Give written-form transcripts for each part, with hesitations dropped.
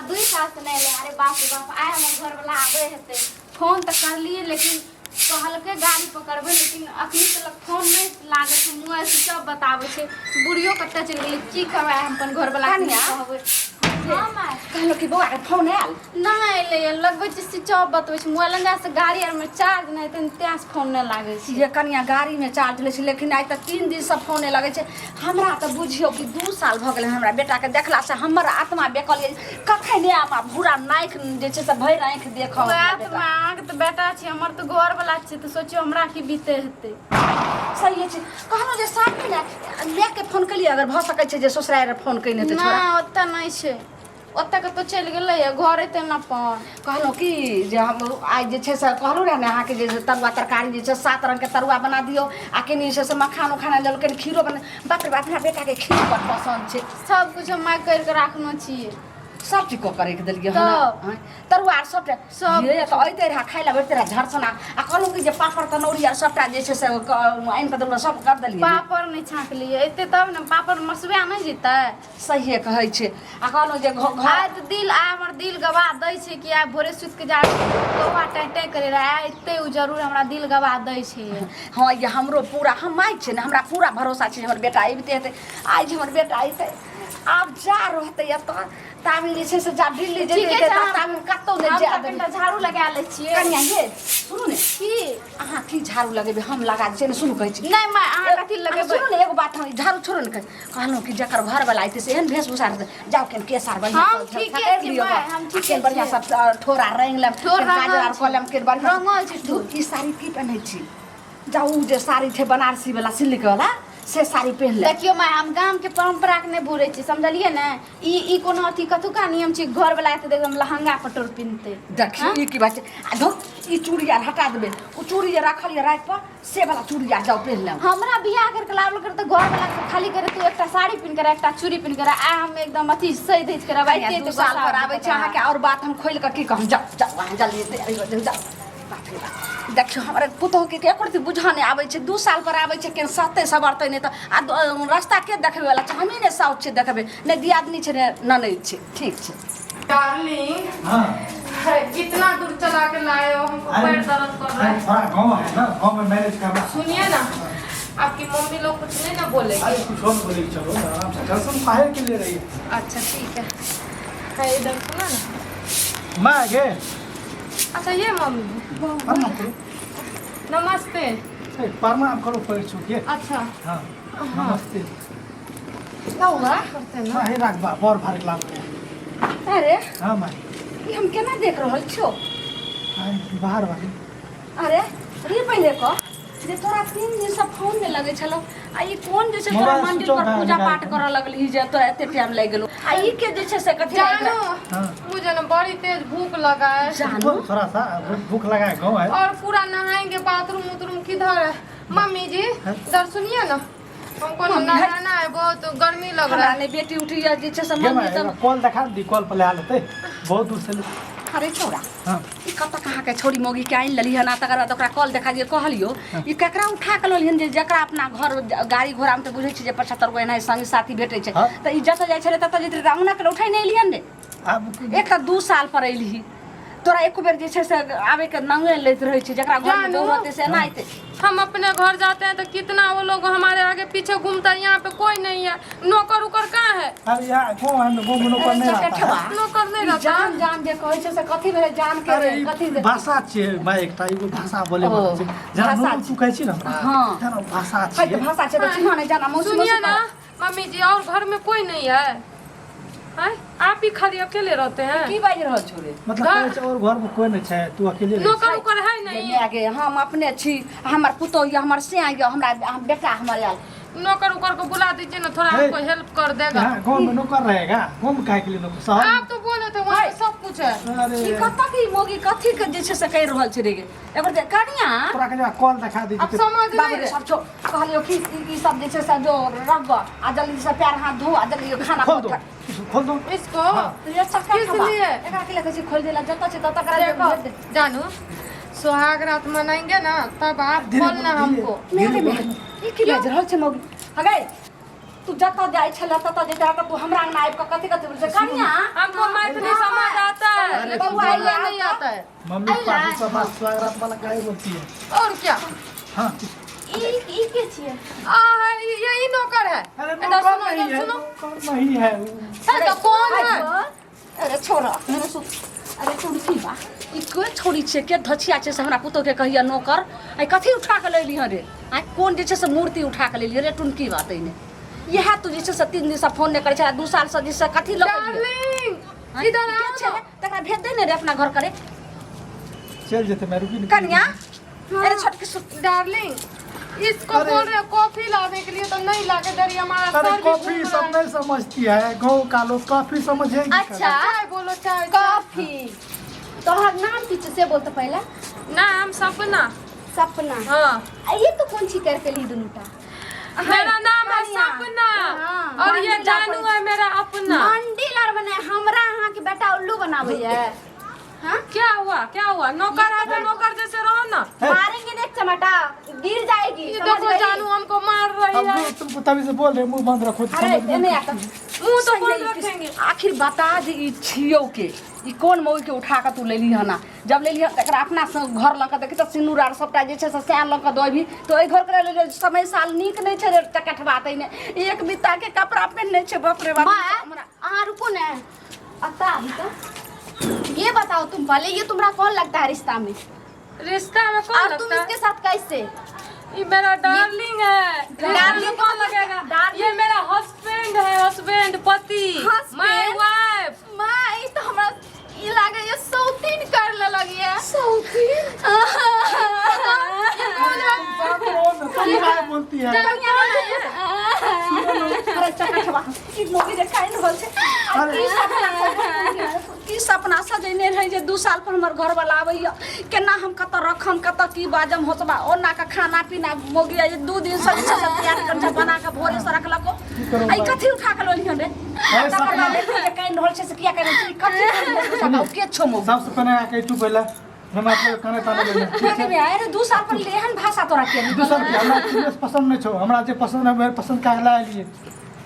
2 साल से नहि एलै। अरे बाप रे बाप, आइ हमर घरवाला आबै हेतै। फोन तऽ करलियै, लेकिन कहलकै गाड़ी पकड़बै, लेकिन अखनी तक फोन नहि लागै छै। मोबाइल स्विच ऑफ बताबै छै। बुढ़ियो कतऽ चलि गेलै? की कहबै हम अपन घरवाला के? कनिया? कहबै? हँ माय। कहलहुँ कि बौआके फोन आयल? नहि एलै। लगबै छै स्विच ऑफ बतबै छै मोबाइल। अंगा से गाड़ी आरमे चार्ज नहि हेतै ने, तें से फोन नहि लागै छै। जे कनिया, गाड़ीमे चार्ज लै छै, लेकिन आइ तक 3 दिनसँ फोन नहि लगै छै। हमरा तऽ बुझियौ कि 2 साल भऽ गेलै हमरा बेटाके देखलासँ। हमर आत्मा बेकल यऽ, कखन आयब आ भूरा नाखि जे छै से भरि आँखि देखब वएह अपना तऽ बेटा। अहाँके तऽ बेटा छै, हमर तऽ घरवला छै, तऽ सोचियौ हमरा की बीते हेतै। सही छै। कहलहुँ जे सामने ने मायके फोन केलियै? अगर भऽ सकै छै जे ससुरारि फोन कयने तऽ छोड़ा। नहि, ओतऽ नहि छै, ओतऽ कतौ चलि गेलै। घर एतै ने अपन। कहलहुँ कि जे हम आइ जे छै से कहलहुँ रहए ने अहाँके जे तरुआ तरकारी जे छै, सात रङ्गके तरुआ बना दियौ आ कनि जे छै से मखान उखान आनि देलहुँ, कनि खीरो बना। बाप रे बाप, हमरा बेटाके खीर बड़ पसन्द छै। सब कुछ हम माय करि कऽ राखने छियै। सब चीज कऽ के राखि देलियै हन। तब? आँय, तरुआ आर सबटा सब। ये तऽ अइते रहए, खाइ लए बैठते रहए झरसना। आ कहलहुँ कि जे पापड़ तनौरी आर सबटा जे छै से आनि कऽ देलहुँ, सब कर देलियै? पापड़ नहि छाँकलियै। एतै तब ने, पापड़ मसुआ नहि जेतै। सहिए कहै छै। आ कहलहुँ जे घर आइ तऽ दिल, आइ हमर दिल गवाह दै छै कि आइ भोरे सुति के जा कौआ टाँय टाँय करे रहै। आइ एतै ओ जरूर, हमरा दिल गवाह दै छै। हँ, ये हमरो पूरा, हम माय छै ने, हमरा पूरा भरोसा छै जे हमर बेटा अबिते हेतै। आइ जे हमर बेटा अयतै, आब जा रहतै एतऽ ताबे जे छै से जा दिल्ली ठीके जेतै छै, हम- ताबे कतहु नहि हम जाय तऽ देबै। कनिटा झाड़ू लगा लै छियै। कनिया ये, सुनू ने। की? अहाँ की झाड़ू लगेबै? हम लगा दै छियै ने। सुनू, कहै छी। नहि माय, अहाँ कथी अहाँ लगेबै? सुनू ने एगो बात, हम झाड़ू छोड़ू ने। कहलहुँ कि जकर घरवला अयतै से एहन वेशभूषा रहतै। जाउ, केन केश आर बढ़िआँ हम से ठीके झकड़ि छी लिअ माय, हम आ ठीके केन बढ़िआँ छियै। सब ठोर आर रंगि लेब, ठोर केन काजर रंगल आर कऽ लेब, केन बढ़िआँ। रंगल छै ठोर। ई साड़ी की पहिनै छी? जाउ, ओ जे साड़ी छै बनारसी वाला, सिल्क वाला, से साड़ी पहिन ले। देखियौ माय, हम गाम के परंपरा के नहि भूलै छी, समझलियै ने? ई ई कोनो अथी कथुका नियम छै? घर वाला एतै एकदम लहंगा पटोर पिन्हतै। देखियौ, ई की बात छै? आ धौ, ई चूड़ी आर हटा देबै। ओ चूड़ी जे राखल यऽ राति पर, से वाला चूड़ी आर जाउ पहिन लेब। हमरा बियाह करके लाबल कर तऽ घर वाला के खाली करे तू एकटा साड़ी पिन्ह कर, एकटा चूड़ी पिन्ह कर। आइ हम एकदम अथी सहि धैज कर आबै। 2 साल पर आबै छै अहाँके। आओर बात हम खोलि कऽ की कहब? जाउ जाउ, अहाँ जल्दी तैयारी हो जाउ, जाउ। बाप रे बाप, देखियौ, हमर पुतोहुके एको रत्ती बुझऽ नहि आबै छै। 2 साल पर आबै छै, केहन सहतै सवरतै नहि तऽ आ रास्ता के देखबै वाला छै? हमही ने साउस छै देखबै, नहि दियादनी छै ने ननैद छै। ठीक छै। डार्लिंग। हाँ। है, कितना दूर चला के लाए हो हमको? अरे, पैर दर्द कर रहा अरे है। थोड़ा गाँव है ना, गाँव में मैनेज करना। सुनिए ना, आपकी मम्मी लोग कुछ नहीं ना बोलेगी? अरे, कुछ और बोले, चलो ना, आराम से। टेंशन काहे के ले रही है? अच्छा ठीक है। है इधर सुना ना। मैं आगे। अच्छा, ये मम्मी। प्रणाम करो। नमस्ते। ए, प्रणाम करो, पैर छू के। अच्छा। हाँ, नमस्ते। क्या हुआ करते ना? हाँ, हे राख बा, बड़ भारी लाग गया। अरे। हाँ माई। ई हम केना देख रहल छियौ? हाँ, बाहर वाली। अरे रे, पहिले कह जे तोरा 3 दिनसँ फोन नहि लगै छलौ आ ई कोन जे छै तोरा मोबाइल मंदिर स्विच ऑफ पर भए पूजा गेलै। पाठ करऽ लगली जे तोरा एते टाइम लागि गेलौ? आ ई के जे छै से कथी लए जानू। हाँ। मुझे ना बड़ी तेज भूख लगा है। जानू। थोड़ा सा भूख लगा है, गाँव है। और पूरा नहाएंगे, बाथरूम उथरूम किधर है? मम्मी जी। हाँ? इधर सुनिए ना, हमको ना मम्मी, है। नहाना है, बहुत गर्मी लग रहा हमरा है। नहि बेटी उठी जे छै से गे मम्मी माई, सब कॉल देखा दी, कॉल पर ले लेते, बहुत दूर से अरे छौड़ा। हाँ। ई कतऽ कहाँ के छौड़ी मौगी के आनि लेली हन? आ तकर बाद ओकरा कॉल देखा दियै। कहलियौ, ई केकरा उठा के ललिहन जे जकरा अपना घर गाड़ी घोड़ामे तऽ बुझै छी जे 75 गो एनाही संगी साथी भेटै छै। हाँ। तऽ ई जतऽ जाइ छलै ततऽ जैतै तऽ अहुना के उठै नहि एलिहन रे? आब एक तऽ 2 साल पर एलही, तोरा एको बेर जे छै से आबैके नामे लैत रहै छै। जकरा घरमे जानू। बहु रहतै से एना अयतै? हम अपने घर जाते हैं तो कितना वो लोग हमारे आगे पीछे घूमता है। यहाँ पे कोई नहीं है। नौकर उकर कहाँ है? अरे यहाँ गाँव है ना, गाँव में नौकर नहीं रहता है। चकेठवा। नौकर नहीं ई रहता। जान जान जे कहै छै से कथी भेलै जान के? अरे ई कथी दे- भाषा छियै माय, एकटा एगो भाषा बोले ओ, वाला छै जेना भाषा नुनू तू कहै छी ने हमरा। हाँ। तेना भाषा है तऽ छियै। भाषा छै तऽ चिन्ह नहि जाना मौसी सुनिए मौसी ना मम्मी जी, और घर में कोई नहीं है, हैं? आप ही खाली अकेले रहते हैं? की बाजि रहल छौ रे? मतलब कहै छै और घर में कोई नहीं छै, तू अकेले रहै नौकर उकर है गे नहीं? माय गे, हम अपने छी, हमर पुतोह यऽ, हमर सिया यऽ, हमरा हम बेटा हमर आयल। नौकर उकर को बुला दीजिए ना, थोड़ा है। हमको हेल्प कर देगा। यहाँ गाँव में नौकर रहेगा? गाँव में काहे के लिए नौकर? शहर आप तो बोले थे वहाँ पे सब कुछ है। में- अरे। ई कतऽ के ई मौगी कथी के जे छै से कहि रहल छै रे गे? एकर जे कनिया तोरा के जे कॉल देखा दी। अब समझ बाबू नहीं रे, सब छो। कहलियो कि ई सब जे छै से जो रख आ जल्दी से पैर हाथ धो आ जल्दी खाना खोल दो। खा। इसको खोल दो। इसको। हाँ। ये चक्का किस खबा। लिए? एकरा के लिए कहै छी खोलि देला? जतऽ छै ततऽ करा देखो भेज दे। जानू, सुहाग रात मनाएंगे ना, तब आप धीरे खोलना बोलो, धीरे। हमको। मेरे मेरे, ई की बाजि रहल छै मौगी? हगै, तू जतऽ जाइ छलऽ ततऽ जैते तऽ तू हमरा अंगना आबि कऽ कथी कथी बोलै छै कनिया? हमको मैथिली समझ लेकिन बउआ बोलना आइला नहीं आता है। मम्मी पापा सब बात स्वागत वाला काहे बोलती है? और क्या? हाँ। ई ई के छियै? आ है, यही नौकर है। अरे इधर नौकर सुनो, नहीं इधर है, सुनो। नौकर नहीं है वो। है तो कौन है? अरे छोरा, मेरे सु अरे तुलसी बा, ई के छोरी छै, के धछिया छै से हमरा पुतोह के कहिया नौकर। आइ कथी उठा के लैली हँ रे? आइ कोन जे छै से मूर्ति उठा के लैली रे टुनकी बा? तैने इएह तू जे छै से 3 दिन से फोन नहि करै छै आ 2 साल से जे से कथी लऽ के एलियै? डार्लिंग, इधर के आओ छै ना। तकरा भेज दे ने रे अपना घर करे। चल जेते मैं रुकी नहीं। कनिया, अरे छोटकी सु डार्लिंग, इसको अरे- बोल रहे हैं कॉफी लाने के लिए तो नहीं लाके दे रही। हमारा अरे सर भी कॉफी घूम रहा सब है। नहीं समझती है, गाँव का लोग कॉफी समझेगी। अच्छा। चाय बोलो, चाय। कॉफी। तोहर नाम की छै से बोल तो पहले। नाम सपना। सपना? हाँ। आ ये तो कौन ची करके ली दुनू टा? मेरा नाम है कनिया। सपना हाँ। और ये मंडिल जानू है मेरा अपना। मंडिल और बने हमरा अहाँ के बेटा उल्लू बनाबै है। हाँ? क्या हुआ, क्या हुआ? नौकर है तो नौकर जैसे रहो ना। है। मारेंगे ना एक चमाटा, गिर जाएगी। ये समझ देखो गई? जानू हमको मार रही अब है। वो तुमको तभी से बोल रहे, मुंह बंद रखो तो अरे समझ में एने आता। मुंह तो बंद रखेंगे। आखिर बता जे ई छियौ के, ई कोन मौगी के उठा के तू लेली हन? जब लेली हन तकरा अपना से घर लऽ के देखी तऽ सिन्दूर आर सबटा जे छै से सएह लऽ के दऽ अबही तऽ ओहि घर के लेल समय साल नीक नहि छै रे चकठबा। तैने एक बित्ता के कपड़ा पहिनने छै, बाप रे बाप। माँ, अहाँ रुको ने, अत्ता अभी तो ये बताओ तुम पहले, ये तुम्हारा कौन लगता है रिश्ता में? रिश्ता में कौन और तुम लगता है? इसके साथ कैसे? ये मेरा डार्लिंग है। डार्लिंग कौन लगेगा? डार्लिंग- ये मेरा हस्बैंड है, हस्बैंड, पति। Husband? My wife. माँ, ई तो हमरा ई लागे ये सौतीन कर लेलक ये। सौतीन? शांत रहो ना, तुम काहे बोलती है? अरे चकठबा, ई मौगी जे काइन रहल छै आ अरे। की सपना, की सपना सजेने रहै जे 2 साल पर हमर घरवाला आबैया, केना हम कतऽ रखम, कतऽ की बाजम होसबा, ओना के खाना पीना मौगी जे 2 दिन से जे छै से तैयार कर छै, बना के भोरे से रखलको। करू आ ई कथी उठा के लऽ रे? अरे तकर सपना- बाद देखी जे काइन रहल छै से किया काइन रहल छै, ई कथी उठा के के छौ मौगी? सबसे पहले आके तू पहले हम आप लोग खाना ताना लेने, ठीक छै? रे अरे, 2 साल पर एहन भाषा तोरा किया निकलल? दोसर की हमरा चीज पसंद नहीं छौ, हमरा जे पसंद है मेरे पसंद काहे ला एलियै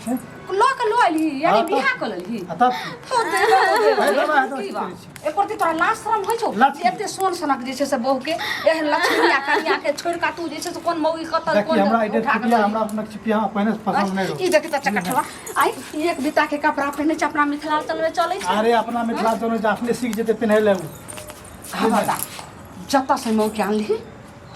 हैं? लऽ के लऽ एलही यानी हाँ, तऽ- बियाह कऽ लेलही? आ तब की बा? एको रत्ती तोरा लाज शरम होइ छौ? लाज जे एते सोन सनक जे छै से बहू के, एहन लक्ष्मी आ कनिया के छोड़ि कऽ तू जे छै से कोन मौगी कतऽ देखी कोन हमरा इधर उठा कऽ छिपिया लऽ हमरा अपना छिपिया पहिने से पसंद नहीं एलही? रहो। ई देखी तऽ चकठवा, आइ ई एक बीता के कपड़ा पहिने छै, अपना मिथिलांचल मे चलै छै। अरे अपना मिथिला दोनों जे अपने सीख जेते पिन्है ले उ। हाँ बता, जतऽ से मौके आनलिही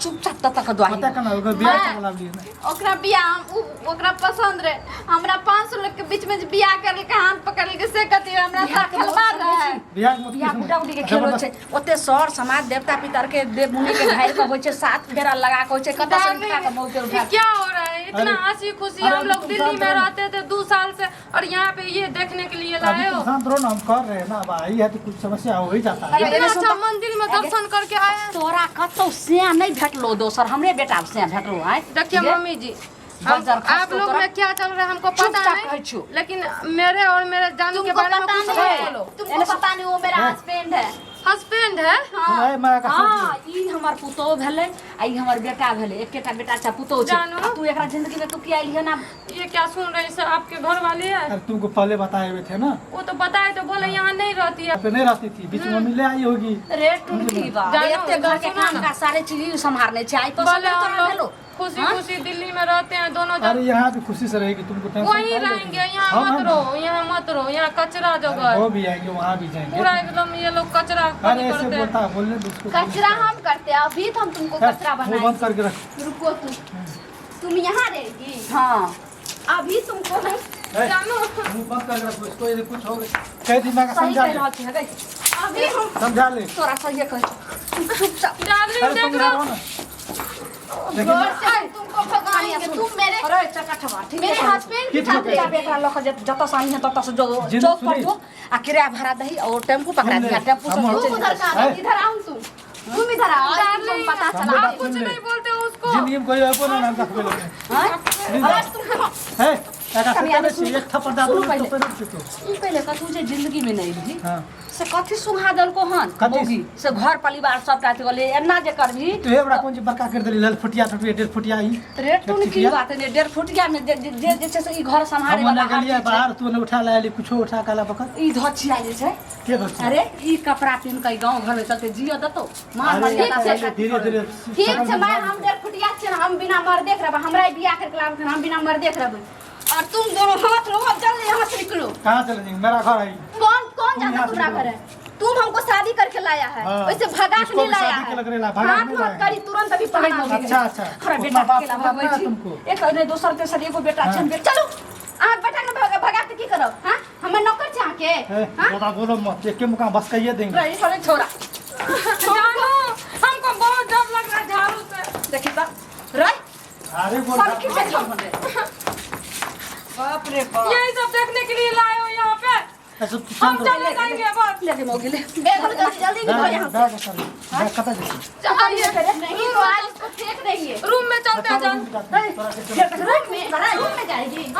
चुपचाप ततऽ के दुआरी। पता केना ओकर बियाह केना लाबलियै ने? ओकरा बियाह ओकरा पसंद रहे। हमरा 500 लोग के बीच में जे बियाह करलकै, हाथ पकड़लकै, से कथी हमरा बियाह के खलबा मौसम रहे। बियाह के मत बियाह गुड्डा गुड्डी के खेल होइ छै? ओते सर समाज देवता पितर के देव मुनि के ढारि के होइ छै, 7 फेरा लगा के होइ छै। कतऽ से उठा के मौके उठा ये क्या हो रहा है? इतना अरे- हंसी खुशी अरे हम लोग तुम दिल्ली शांत में रहो। रहते थे 2 साल से और यहाँ पे ये देखने के लिए अभी लाए तुम हो। शांत रहो ना, हम कर रहे हैं ना। अब आई है तो कुछ समस्या हो ही जाता है। अरे इतना एने अच्छा सुन त- मंदिर में दर्शन करके आए हैं। तोरा कतौ सैं नहि भेटलो दोसर, हमरे बेटा सैं भेटलो आइ? देखिए ये? मम्मी जी, हम बजर खसतो आप लोग तोरा। में क्या चल रहा है हमको पता चुपचाप कहै नहीं, छियौ। लेकिन मेरे और मेरे जानू के तुमको बारे में पता कुछ नहीं मत है, बोलो। तुमको पता नहीं, वो मेरा हस्बैंड है। हस्बैंड है? सुनाए माया का हाँ, ई हमर पुतोह भेलै आ ई हमर बेटा भेलै। एकेटा बेटा छै, पुतोह छै। जानू। आ तू एकरा जिंदगी में तू किया एलिहे ना? ये क्या सुन रही से आपके घर वाली है? अरे तुमको पहले बताए हुए थे ना। वो तो बताए तो बोले यहाँ नहीं रहती है। पे नहीं रहती थी, बीच में मम्मी ले आई होगी। रे टुनकी बा, जानू, एते घर के सुनो काम ना। का सारे चीज सम्हारने छै, आइ पसंद बोले नहि हम तोरा लोग भेलो? खुशी खुशी दिल्ली में रहते हैं दोनों अरे जन। यहाँ भी खुशी से रहेगी, तुमको टेंशन वहीं काहे रहेंगे। लेनी? यहाँ हम मत हैं। रहो, यहाँ मत रहो, यहाँ कचरा जगह अरे है। वो भी आएंगे, वहाँ भी जाएंगे। पूरा एकदम ये लोग कचरा अरे खाली ऐसे करते हैं। बोलता है, बोलने दो उसको। कचरा हम करते हैं, अभी तो हम तुमको कचरा मुंह बनाए। बंद करके रख। रुको, तुम तुम यहाँ रहेगी। हाँ। अभी तुमको हम ए, जानू। मुंह बंद करके रखो इसको, यदि कुछ हो कह दी मैं सही समझा कहि ले। रहल छी गै। अभी हम समझा ले। तोरा सहिए कहै छौ, चुपचाप। डार्लिंग अरे देख समझा रहे रहो हो? ना, लेकिन घर से हम तुमको भगाएंगे। तुम मेरे अरे चकठवा, ठीक मेरे है। हस्बैंड के किस साथ लोग चुपचाप रहेगी। एकरा लऽ के जतऽ से आनी है ततऽ से जो जिन- चौक पर सुनी। जो आ किराया भाड़ा दही और टेम्पू पकड़ा सुन ले, दिया, टेम्पू से हम- तुम उधर चलि का है। इधर आओ, तुम इधर आओ, आज तुमको हम पता हमरे चला। बात आप कुछ सुन ले। नहीं बोलते हो उसको। जिंदगी में कोई एको ना नाम रखबे लोग अरे तुम है। एकरा कनी से आब करै छी, एक थप्पड़ दऽ सुनू देबै पहिले। तो पैर उठि जेतौ। ई पहिले कथू जे जिंदगी में नहीं रही हाँ। से कथी सुंघा देलको हन कथी? मौगी से घर परिवार सबटा अथी गेलै एना जे करबी तू हे बड़ा कोन चीज बड़का कर देली, ललफुटिया फुटिया, डेढ़ फुटिया ई। रेट तो की फुटिया। बात है, डेढ़ फुटिया में जे जे जे- जे छै से ई घर सम्हारे हम वाला ओने गेलियै हाथ छै। बाहर, तू ओने उठा ले आली, कुछो उठा के ला पकड़। ई धोचिया जे छै के धोचिया? अरे ई कपड़ा पहन के गांव घर में चलते जियो देतो मान अरे, मर्यादा से धीरे धीरे धीरे ठीक छै माय, हम डेढ़ फुटिया छियै, हम बिना मर्दे के रहबै। हमरा ई बियाह करके लाबे, हम बिना मर्दे के रहबै। और तुम दोनों हाथ लो, जल्दी यहाँ से निकलो। कहाँ चले जाएंगे? मेरा घर है। कौन कौन तुम जाता यहाँ से तुम्हारा निकलो। घर है? तुम हमको शादी करके लाया है। हाँ। वैसे भगा के इसको नहीं भी लाया शादी के है। लग रहा है, भगा के हाथ नहीं मत लाया है। करी, तुरंत अभी पकड़ा। अच्छा अच्छा। हमरा उतना बेटा बाप के पता भगबै है छी। तुमको। एक ने दोसर तेसर एगो बेटा हाँ। छन बेटा। चलो, अहाँ बेटा के भगा भगा के की करब? हाँ, हमर नौकर छै अहाँके? ए, हाँ? ज्यादा बोलो मत, एक के मुका बस कहिए देंगे। रही थोड़े छोरा। जानू, हमको बहुत डर लग रहा है झाड़ू से। देखी त रे। अरे बोल। सब की से छोड़ दे। बाप रे बाप। यही सब देखने के लिए लाए हो यहाँ पे? ऐसे तू हम शांत रहो। चले जाएंगे बस। ले गे मौगी ले। बैग लो, जल्दी जल्दी निकलो बैग यहाँ से। बैग चल, बैग कतऽ जेतै? चलिए, नहीं तो आज इसको फेंक देंगे। रूम में चलते हैं जान। तोरा के रूम में, रूम में जाएगी।